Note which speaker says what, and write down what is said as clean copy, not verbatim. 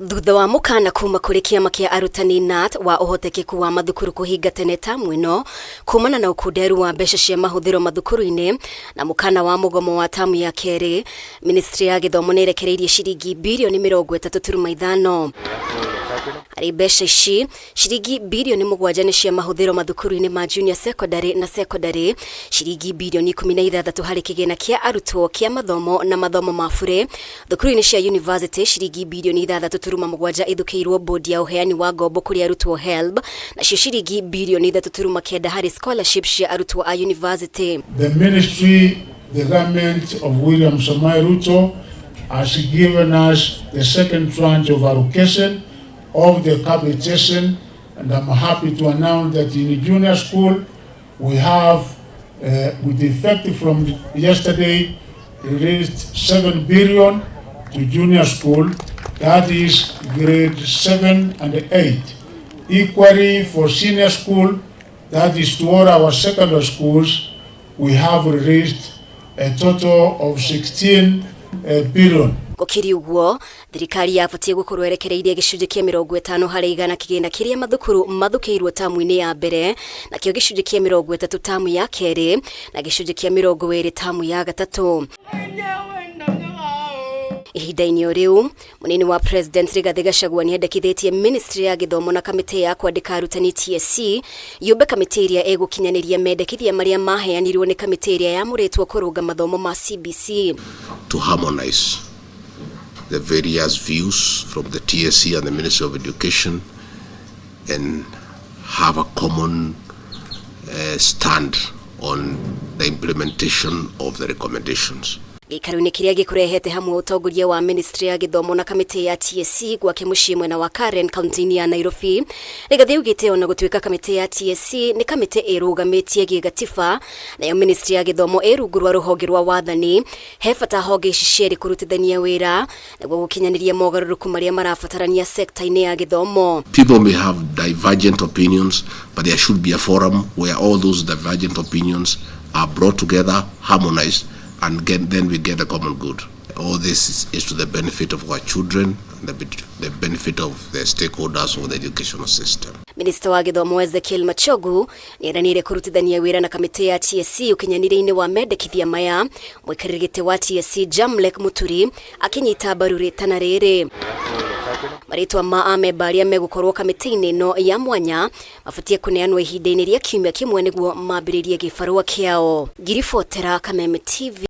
Speaker 1: Thutha wa mũkana kuma kũrĩ kĩama kĩa arutani KNUT wa ũhotekeku wa mathukuru kũhinga tene tamu ĩno kumana na ũkunderu wa mbeca cia mahũthĩro mathukuru-inĩ na mũkana wa mũgomo wa tamu ya kerĩ, ministry ya gĩthomo nĩ ĩrekereirie ciringi birioni 35.5. Harĩ mbeca ici, ciringi birioni 7 nĩ cia mahũthĩro mathukuru-inĩ ma junior secondary na secondary, ciringi birioni 16 harĩ kĩgĩna kĩa arutwo kĩa mathomo na mathomo ma bure thukuru-inĩ cia university, ciringi birioni 6.7 ithũkĩirwo bodi ya ũheani wa ngombo kũrĩ arutwo HELB, nacio ciringi birioni 3.9 harĩ scholarship cia arutwo a university.
Speaker 2: The ministry, the government of William Samoei Ruto has given us the second tranche of allocation of the capitation, and I'm happy to announce that in junior school we have, with effect from yesterday, released 7 billion to junior school, that is grade 7 and 8. Equally for senior school, that is to all our secondary schools, we have released a total of 16 billion.
Speaker 1: Gũkĩrĩ ũguo, thirikari yabatiĩ gũkorwo ĩrekereirie gĩcunjĩ kĩa 50% kĩgĩna kĩrĩa mathukuru mathukĩirwo tamu-inĩ ya mbere, nakĩo gĩcunjĩ kĩa 30 tamu ya kerĩ na gĩcunjĩ kĩa 20 tamu ya gatatũ. Ihinda-inĩ o rĩu, mũnini wa president Rigathĩ Gachagua nĩendekithĩtie ministry ya gĩthomo na kamĩtĩ ya kwandĩka arutani TSC yũmbe kamĩtĩ ĩrĩa ĩgũkinyanĩria mendekithia marĩa maheanirwo nĩ kamĩtĩ ĩrĩa yamũrĩtwo kũrũnga mathomo ma CBC.
Speaker 3: To harmonize the various views from the TSC and the Ministry of Education and have a common stand on the implementation of the recommendations.
Speaker 1: Gĩikaro-inĩ kĩrĩa gĩkũrehete hamwe ũtongoria wa ministry ya gĩthomo na kamĩtĩ ya TSC gwake mũciĩ mwena wa Karen, kaunti-inĩ ya Nairobi, Rigathĩ augĩte ona gũtuĩka kamĩtĩ ya TSC nĩ kamĩtĩ ĩrũgamĩtie gĩgatiba nayo ministry ya gĩthomo ĩ rungu rwa rũhonge rwa wathani, he bata honge ici cierĩ kũrutithania wĩra nĩguo gũkinyanĩria mogarũrũku marĩa marabatarania sekta-inĩ ya gĩthomo.
Speaker 3: People may have divergent opinions, but there should be a forum where all those divergent opinions are brought together, harmonized, and then we get the common good. All this is to the benefit of our children and the benefit of the stakeholders of the educational system.
Speaker 1: Minista wa gĩthomo Ezekiel Machogu nĩeranĩire kũrutithania wĩra na kamĩtĩ ya TSC ũkinyanĩria-inĩ wa mendekithia maya. Mũikarĩri gĩtĩ wa TSC Jamlek Muturi akĩnyita mbaru rĩtana rĩrĩ. Marĩtwa ma amemba arĩa megũkorwo kamĩtĩ-inĩ ĩno ya mwanya mabatiĩ kũneanwo ihinda-inĩ rĩa kiumia kĩmwe nĩguo mambĩrĩrie gĩbarũa kĩao. Ngiribotera Kameme TV.